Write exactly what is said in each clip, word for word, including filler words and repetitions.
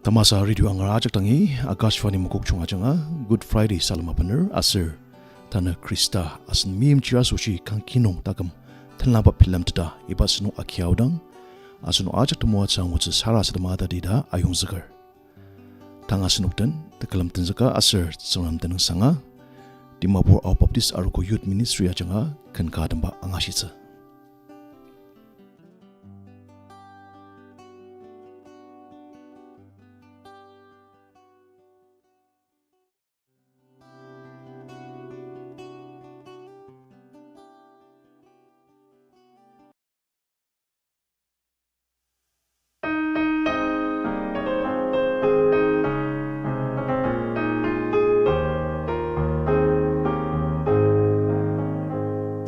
Tamasa radio angar ajak dangi, Akashvani Mokokchung ajanga Good Friday salem abener aser tanü Khrista asen meimchir asoshi kangki nung taküm tenlaba bilemteta iba asenok agiaodang, asenok ajak temoatsü angutsü sarasadema tatida ayongzüker. Tang asenok den tekülem tenzüka aser Tsüngrem tenüngsanga, Dimapur Ao Baptist Arogo Youth Ministry ajanga ken ka temba angashitsü.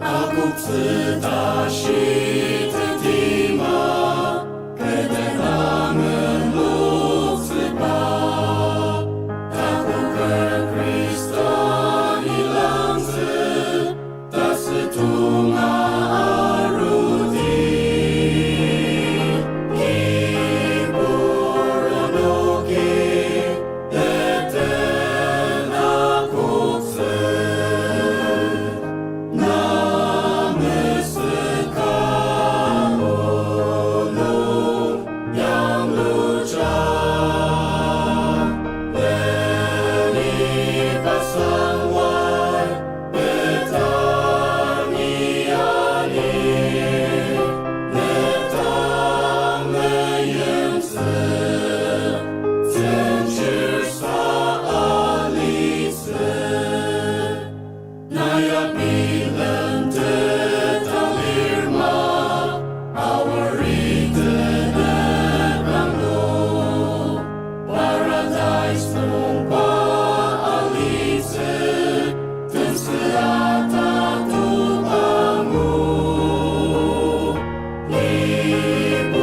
Akoktsü tashi tetima, kü den anenloktsüba, takoker Khrista ilangzü, tasü tuma arudi, kibur onoki, teten akoktsü, na mesüka onu yangluja, leni pasangwa, petani ani, netang meyimtsü, zenchir sa alitsü. Na ya bilemtet alirma, aori tenet ranglu. Paradise nungba alitsü, tensü atatu angu. Kibur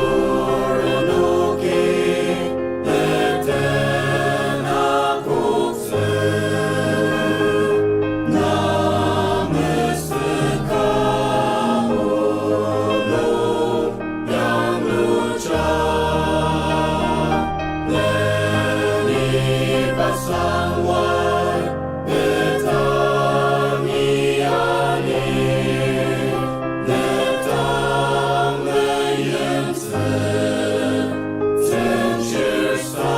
onoki, teten akoktsü, na mesüka onu yangluja, leni pasangwa, petani ani, netang meyimtsü, zenchir sa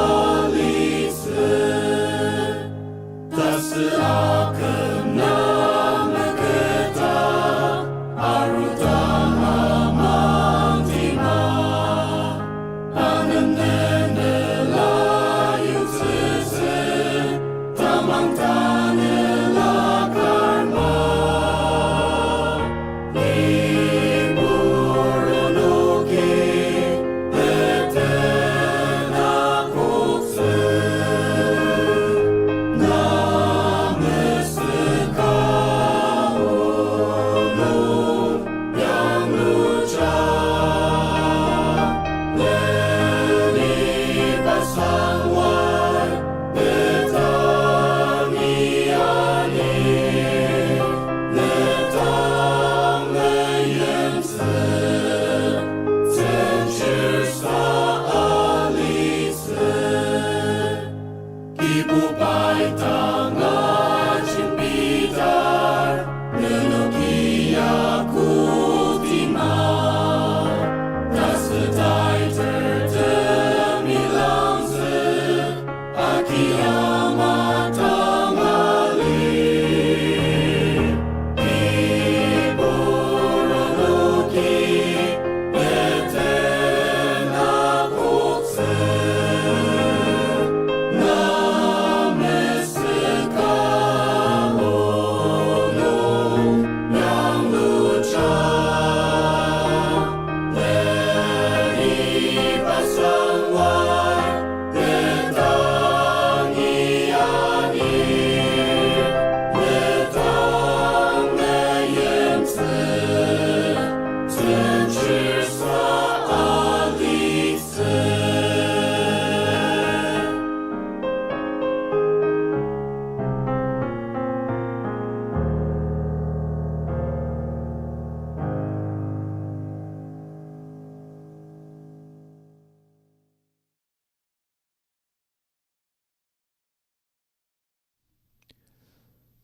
alitsü. Tasü aküm na meketa, arudang amangtima. Anem nenela yutsütsü, tamang tanela karma. Ibur onoki, teten akoktsü, na mesüka onu yangluja, leni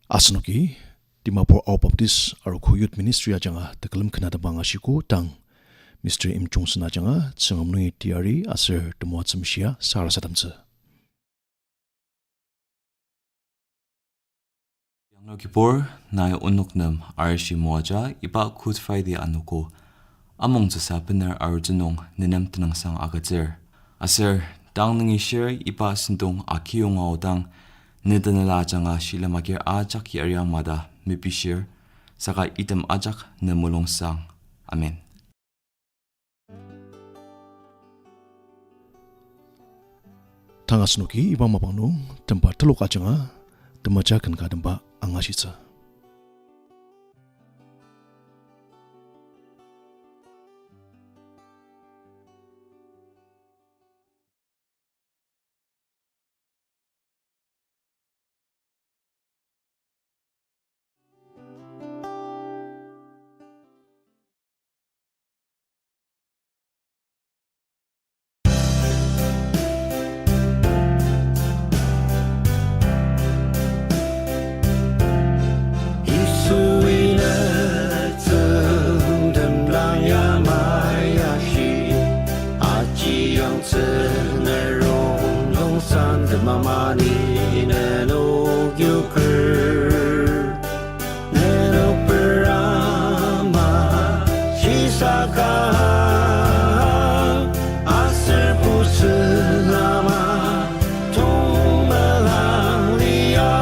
Asenoki Dimapur Ao Baptist arogo Youth Ministry ajanga tekülem ken atema angashiko tang Mister Im Chungsen ajanga Tsüngrem nungi teyari aser temoatsü meshia sarasademtsü. Yanglur Kibur, nai onok nem arishi moaja iba Good Friday anogo amongtsüsa bener arutsü nung nenem tenüngsang agütsür. Aser tang nungi shir iba sentong akiyonga aodang, ne tanela ajanga shilem agir ajak yariang mada mepishir, saka item ajak ne mulungsang. Amen. Tang asenoki iba mapang nung temba telok ajanga temaja ken ka temba angashitsü. Yisui ne tsüngdang yamai ashi, aji yangtsü ne rongnung sandema mani nenok yoker. Nenok perama shisaka aser pusüngama tongmelang lia.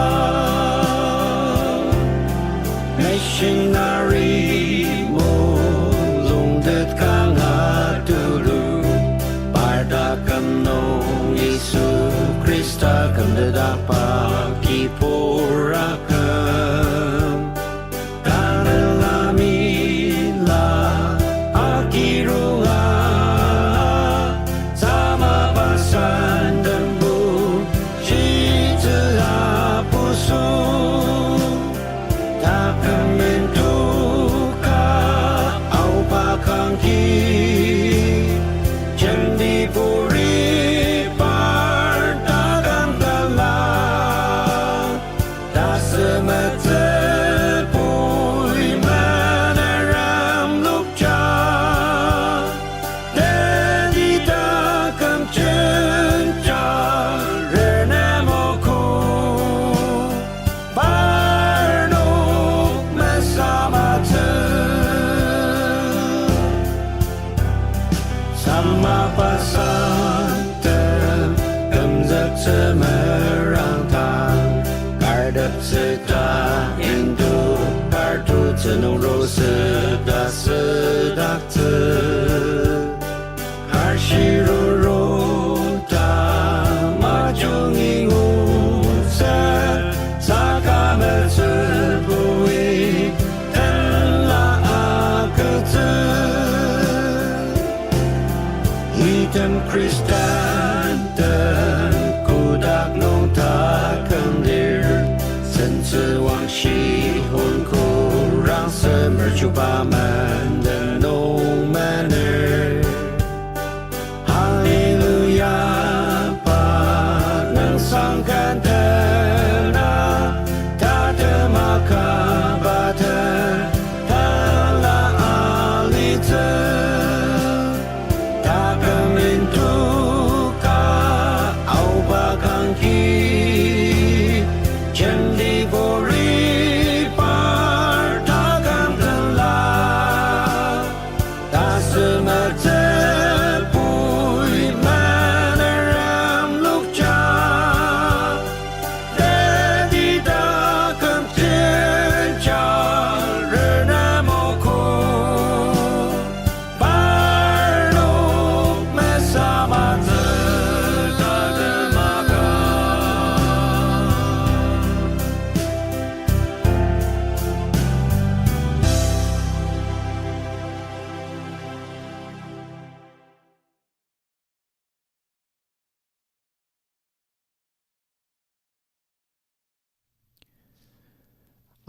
Missionary mulungtet kanga tulu, parta küm nung Yisu Khrista kümtetdakba kibur aküm. Tanela mila akirunga, sama pasan tembu shitsü apusung. Taküm mintuka aoba kangki, jenti puri par taküm tela. Tasümetsü pui manarem lokja, teti taküm jenja renemogo, parnok mesamatsü. Sama pasan tem, kümzüktsü merangdang, kardaktsü ta indu, kartutsü nung rosü ta südaktsü. Karshiruru ta majungi ngutsü, saka metsü pui tenla agütsü. Item Khristan den kotak nung taküm lir, sentsü wangshi hun kurang semer chuba menden nung mener. Hallelujah, pa nang sangkan tena, tatema kabaten tela alitsü. Taküm mintuka aoba kangki, jenti puri par taküm tela. Tasümetsü pui manarem lokja, teti taküm jenja renemogo, parnok mesamatsü tatema ka.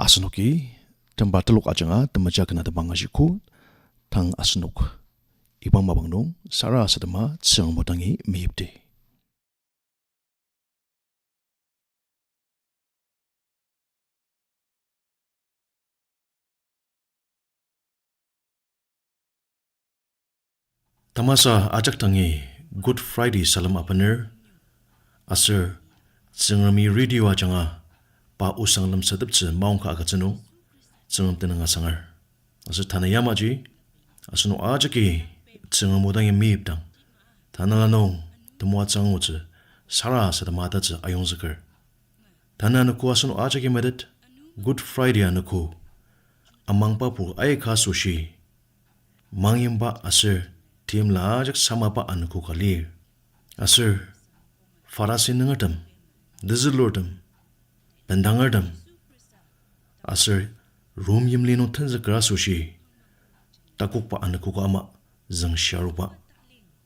Asenoki, temba telok ajanga temaja ken atema angashiko, tang asenok iba mapang nung sarasadema Tsüngrem o dangi meyipdi. Tamasa ajak dangi Good Friday salem abener, aser Tsüngremi radio ajanga pa osang lemsateptsü maongka agütsü nung, Tsüngrem tenüng asangar. Aser tanü yamaji, asenok ajaki Tsüngrem o dangi meyipdang, tanela nung temoatsü angutsü sarasadema tatsü ayongzüker. Tanü anogo asenok ajaki metet, Good Friday anogo, amangbapur aika asoshi mangyimba aser timla ajak samaba anogo ka lir. Aser Pharisi nungertem, tezülurtem, bendangertem, aser Rom yimli nung tenzüker asoshi takokba anogo ka ama züngshiaruba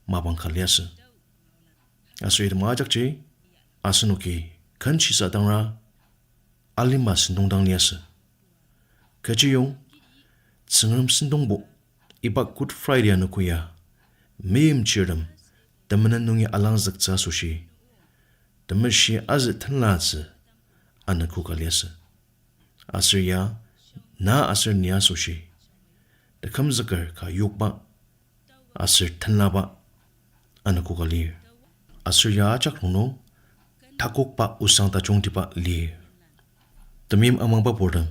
mapang ka liasü. Aser item ajakji asenoki ken shisadangra alima sentong dang liasü. Kechiyong Tsüngrem sentongbo iba Good Friday anogo ya meimchirtem temenen nungi alangzüktsü asoshi temeshi azü tenlatsü anogo ka liasü. Aser ya na aser ni asoshi tekümzüker ka yokba aser tenlaba anogo ka lir. Aser ya ajak rongnung takokba osang tajungtiba lir. Temeim amangbapurtem,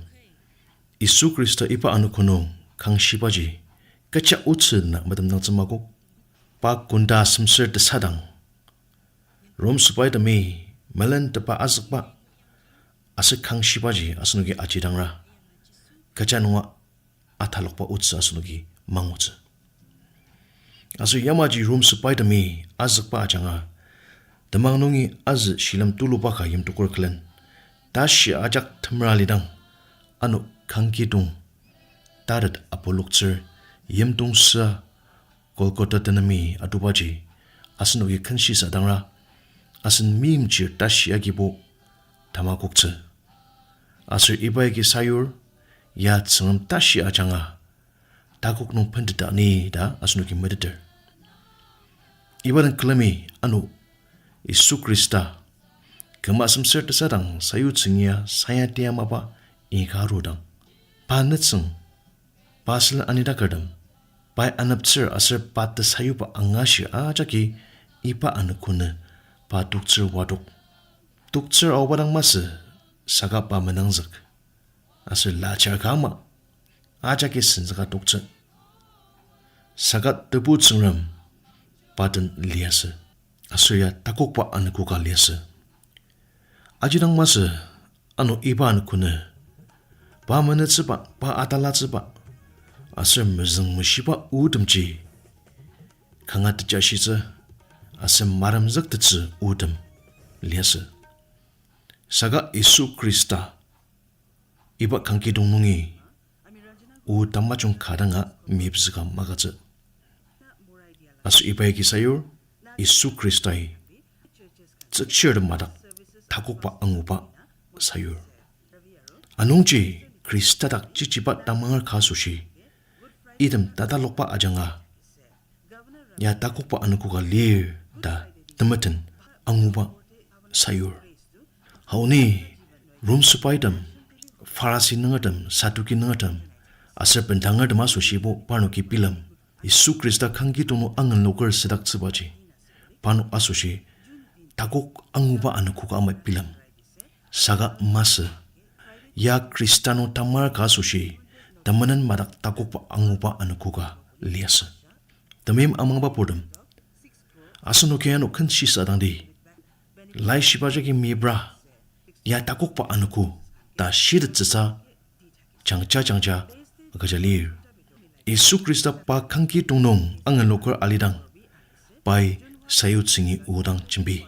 Yisu Khrista iba anogo nung kangshibaji kecha otsü na metemdangtsü makok. Pa kunda semser tesadang, Rom sepaitemi melentepa azükba aser kangshibaji asenoki ajidangra kecha nunga atalokba otsü asenoki mangutsü. Aser yamaji Rom sepaitemi azükba ajanga, temang nungi azü shilem tuluba ka yimtoker külen, tashi ajak temera lidang, ano kangkidong tatet apoloktsür yimdong süa Golgotha tenemi atubaji asenoki ken shisadangra, asen meimchir tashi agibo tamakoktsü. Aser iba agi sayur, ya Tsüngrem tashi ajanga takok nung bendeta ni ta asenoki meteter. Iba den külemi ano Yisu Khrista küma semser tesadang sayutsüngi ya sayatia mapa inka arudang, pa nütsüng, pa sülen anidakertem, pai aneptsür aser pa tesayuba angashir ajaki iba anogo nü pa toktsür wadok. Toktsür aoba dang masü, saka pa menangzük. Aser lajar ka ama ajaki senzüka toktsü. Saka Tebu Tsüngrem pa den liasü. Aser ya takokba anogo ka liasü. Aji dang masü ano iba anogo nü pa menütsüba, pa atalatsüba, aser mezüngmeshiba otemji kanga tejashitsü aser maremzüktettsü otem liasü. Saka Yisu Khrista iba kangkidong nungi o tamajung ka danga mepzüka magütsü. Aser iba agi sayur, Yisu Khristai tsükchirtem madak takokba anguba sayur. Anungji Khrista dak chichiba tamanger ka asoshi, item tatalokba ajanga ya takokba anogo ka lir ta temeten anguba sayur. Aoni, Rom sepaitem, Pharisi nungertem, Saduki nungertem, aser bendangertem asoshibo parnoki bilem, Yisu Khrista kangkidong nung angenloker südaktsübaji parnok asoshi takok anguba anogo ka ama bilem. Saka masü, ya Khrista nung tamar ka asoshi temenen madak takokba anguba anogo ka liasü. Temeim amangba purtem, asenoki ano ken shisadangdi, laishiba jagi mepra, ya takokba anogo ta shitettsüsa jangja jangja agüja lir. Yisu Khrista pa kangkidong nung angenloker alidang, pai sayutsüngi o dang jembi.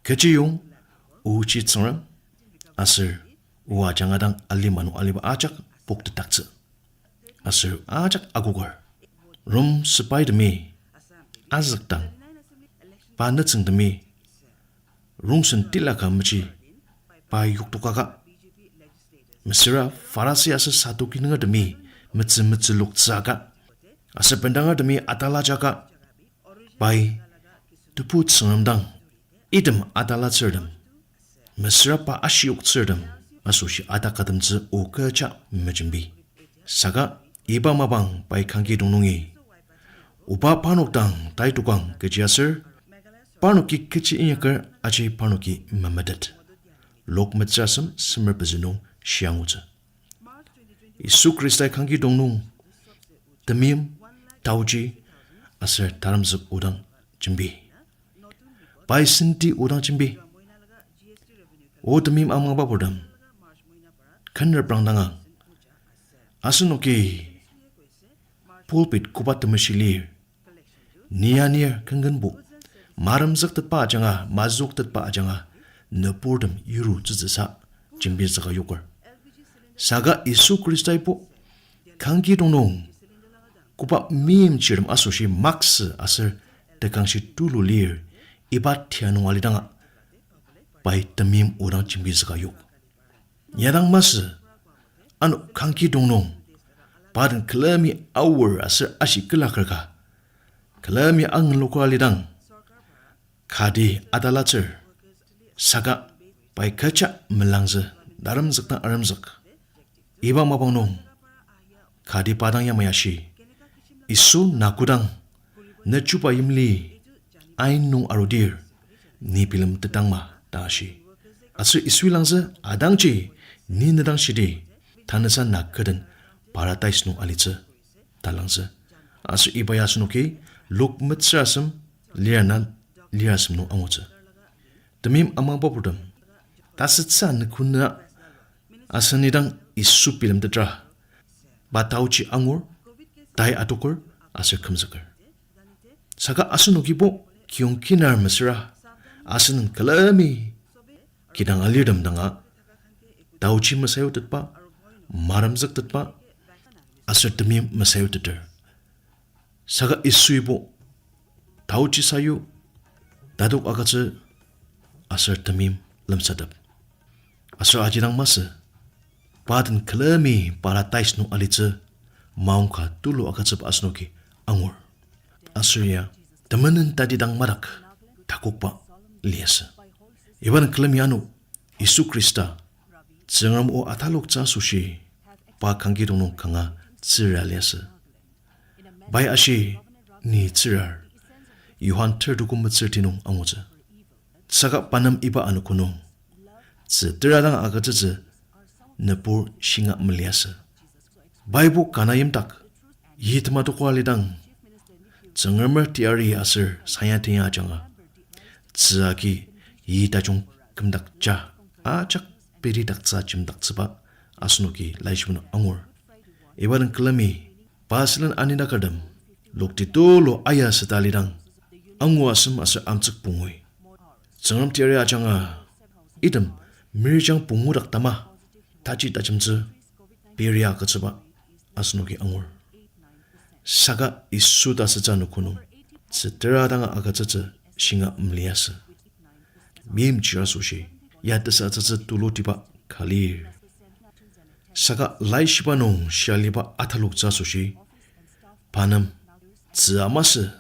Kechiyong oji Tsüngrem, aser o ajanga dang alima nung aliba ajak poktetdaktsü. Aser ajak akoker, Rom sepaitemi azükdang, pa nütsüngtemi rongsen tila ka meji pa yoktokaka, mesüra Pharisi aser Saduki nungertemi metsü metsüloktsüaka, aser bendangertemi atalajaka, pai Tebu Tsüngrem dang item atalatsürtem, mesüra pa ashiyoktsürtem asoshi atakatemtsü o kecha mejembi. Saka iba mapang pai kangkidong nungi Oba parnok dang tai tokang kechi aser, parnoki kechi inyaker aji parnoki memetet. Luk metsürasem semer pezü nung shia angutsü. Yisu Khristai kangkidong nung temeim, taochi, aser taremzük odang jembi. Pai senti odang jembi. O temeim amangba purtem, ken reprang dangang. Asenoki pulpit koba temeshi lir, ni anir kenkenbo, maremzüktetba ajanga, mazüktetba ajanga, nüburtem yurutsütsüsa jembitsüka yoker. Saka Yisu Khristaibo kangkidong nung koba meimchirtem asoshi maksü aser tekangshi tulu lir, iba tia nung alidanga pai temeim odang jembitsüka yok. Yadang masü, ano kangkidong nung pa den külemi aor aser ashi külaker ka, külemi angenloka alidang, kati atalatsür, saka pai kecha melangzü, taremzük dang aremzük. Iba mapang nung, kati pa dang yamai ashi, Yisu na kodang, ne chuba yimli, ain nung arudir, ni bilemtetangma ta ashi. Aser Yisui langzü, adangji, ni ne dang shidi, tanüsa na kü den paradise nung alitsü ta langzü. Aser iba ya asenoki Luk metsürasem lirana lirasem nung angutsü. Temeim amangba purtem, tasütsü nükuna asen idang Yisu bilemtetra, pa taochi angur, tai adoker, aser kümzüker. Saka asenokibo kiyong kinar mesüra, asen külemi kidang alirtem danga, taochi mesayutetba, maremzüktetba, aser temeim mesayuteter. Saka Yisuibo taochi sayu, tatok agütsü, aser temeim lemsatep. Aser aji dang masü, pa den külemi paradise nung alitsü, maongka tulu agütsüba asenoki angur. Aser ya, temenen tatidang madak takokba liasü. Iba den külemi ano, Yisu Khrista, Tsüngrem o ataloktsü asoshi, pa kangkidong nung kanga tsüra liasü. Pai ashi, ni tsürar, Johan ter tuko metsür ti nung angutsü. Saka pa nem iba anogo nung, tzü tera dang agütsütsü, nübur shinga meliasü. Paibo kana yimdak, yi tema tokwa lidang, Tsüngremer teyari aser sanya tenya ajanga, tzü agi yi tajung kümdakja ajak peridaktsü jemdaktsüba asenoki laishiba nung angur. Iba den külemi, pa sülen anidakertem, lokti tulu aya süta lidang, angu asem aser amtsük pungui, Tsüngrem teyari ajanga, item meyirijang pungu dak tama, taji tajemtsü peria agütsüba asenoki angur. Saka Yisu tasütsü anogo nung, tzü tera danga agütsütsü shinga meliasü. Meimchir asoshi, ya tesütsütsü tulutiba ka lir. Saka laishiba nung shia aliba ataloktsü asoshi, pa nem tzü amasü,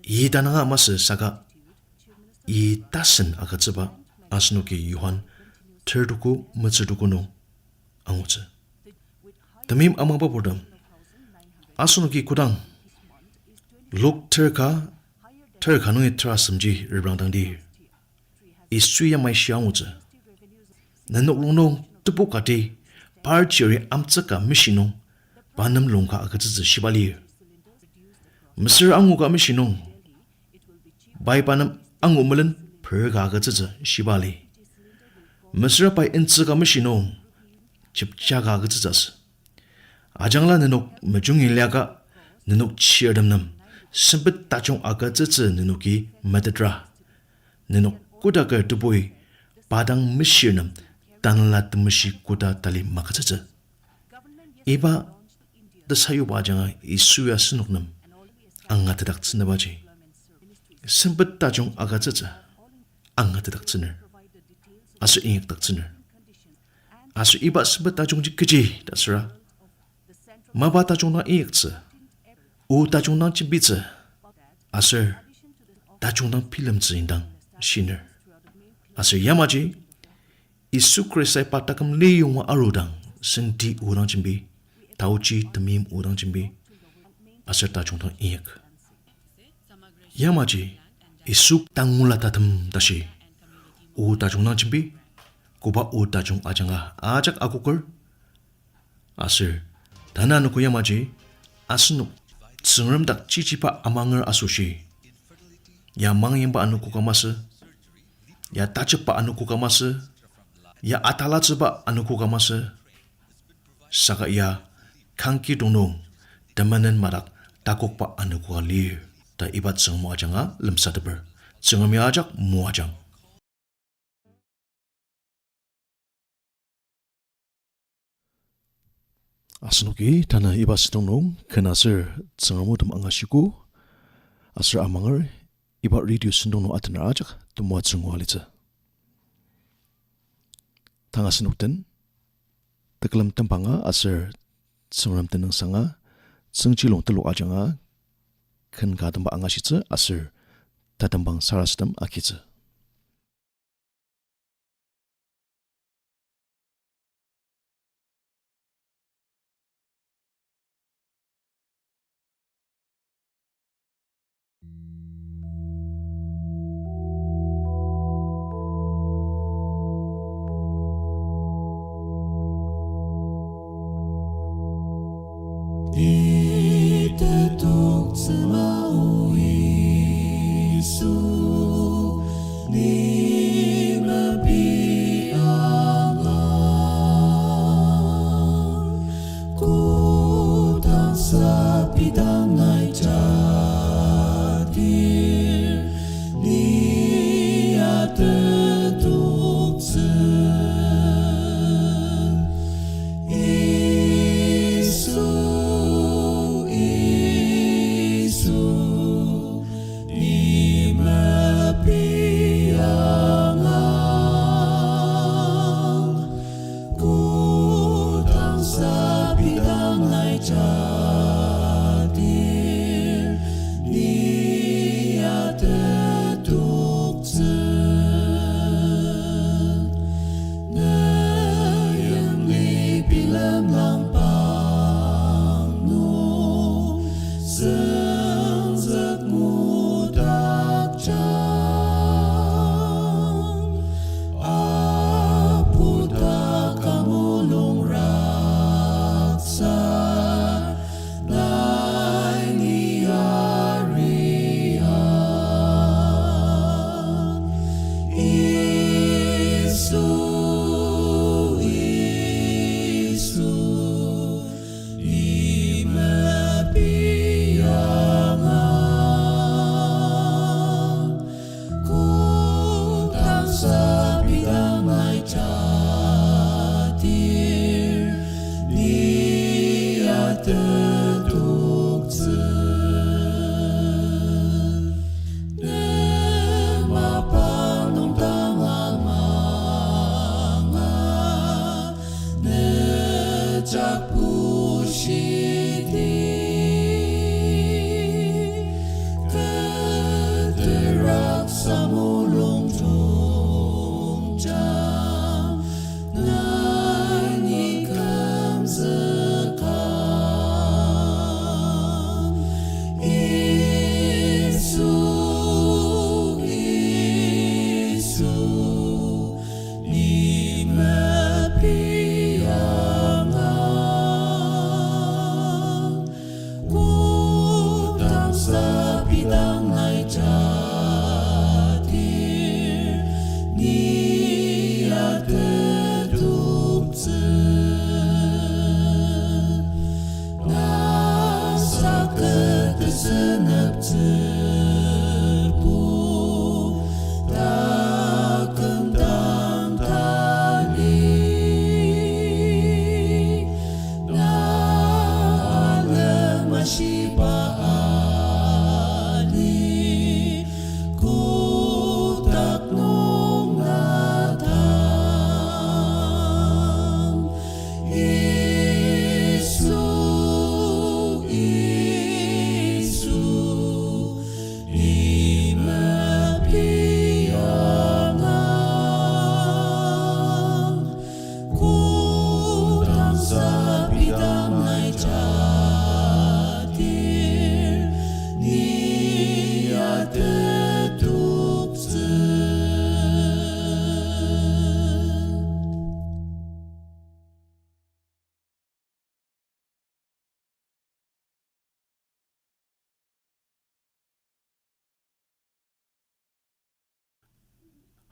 yi tananga amasü saka, yi tasen agütsüba asenoki Johan ter tuko metsür tuko nung angutsü. Temeim amangba purtem, asenoki kodang Luk ter ka, ter ka nungi ter asemji reprangdangdir, Yisu yamai shia angutsü. Nenok rongnung tebu kati par chiri amtsüka meshi nung pa nem lungka agütsütsü shiba lir. Mesüra anguka meshi nung, pai pa nem angu melen per ka agütsütsü shiba li. Mesüra pai intsüka meshi nung, chepja ka agütsütsü asü. Ajangla nenok mejungi liaka, nenok chirtem nem sempet tajung agütsütsü nenoki metetra. Nenok kodaker tebui pa dang meshir nem Tanela Temeshi koda tali magütsütsü. Iba tesayuba ajanga Yisu ya asenok nem angatetdaktsünübaji, sempet tajung agütsütsü angatetdaktsüner, aser inyakdaktsüner. Aser iba sempet tajungji kechi ta süra, mapa tajung dang inyaktsü, o tajung dang jembitsü, aser tajung dang bilemtsü indang shiner. Aser yamaji, Yisu Khristai pa taküm liyonga arudang, senti odang jembi, taochi temeim odang jembi, aser tajung dang inyük. Yamaji Yisu tangula tatem tashi, o tajung dang jembi, koba o tajung ajanga ajak akoker, aser tanü anogo yamaji asenok Tsüngrem dak chichiba amanger asoshi, ya mangyangba anogo ka masü, ya tajepba anogo ka masü, ya atalatsüba anogo ka masü, saka ya kangki dong nung temenen madak takokba anogo ka lir ta iba Tsüngrem o ajanga lemsateper. Tsüngremi ajak moajang. Asenoki tanü iba sentong nung ken aser Tsüngrem o tem angashiko, aser amanger iba radio sentong nung atener ajak temoatsü ngua litsü. Tang asenok den tekülem tembanga aser Tsüngrem tenüngsanga Tsüngjilong telok ajanga ken ka temba angashitsü aser tatembang sarasadem agitsü. Ni tetoktsüma o Yisu, ni mepi angang, kodang sapi dangi jadir, ni ya tetoktsü. Yisu, Yisu, ni mepi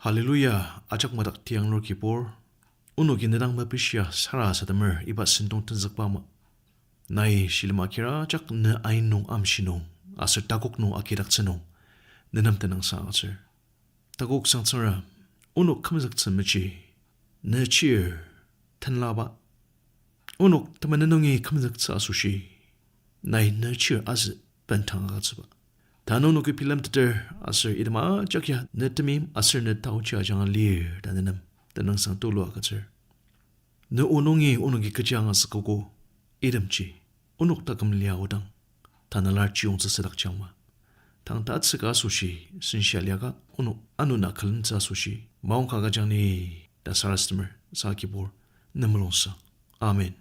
Hallelujah, ajak madak tianglur Kibur, onoki ne dang mepishia sarasademer iba sentong tenzükba ama. Nai shilem akira ajak ne ain nung amshi nung, aser takok nung agidaktsü nung, nenem tenüngsang agütsür. Takok Sangtsüngera, onok kümzüktsü meji, ne chir tenlaba. Onok temenen nungi kümzüktsü asoshi, nai ne chir azü bendang agütsüba. Tanü onoki bilemteter aser item ajak ya ne temeim aser ne taochi ajanga lir ta nenem tenüngsang tulu agütsür. Ne o nungi onoki kechi angasükogo, itemji onok taküm lia odang, tanela chiyongtsü sadakjangma. Tang tatsüka asoshi, senshia liaka onok anuna külemtsü asoshi, maongka agüjang ni ta sarasademer sa Kibur, ne mulungsang. Amen.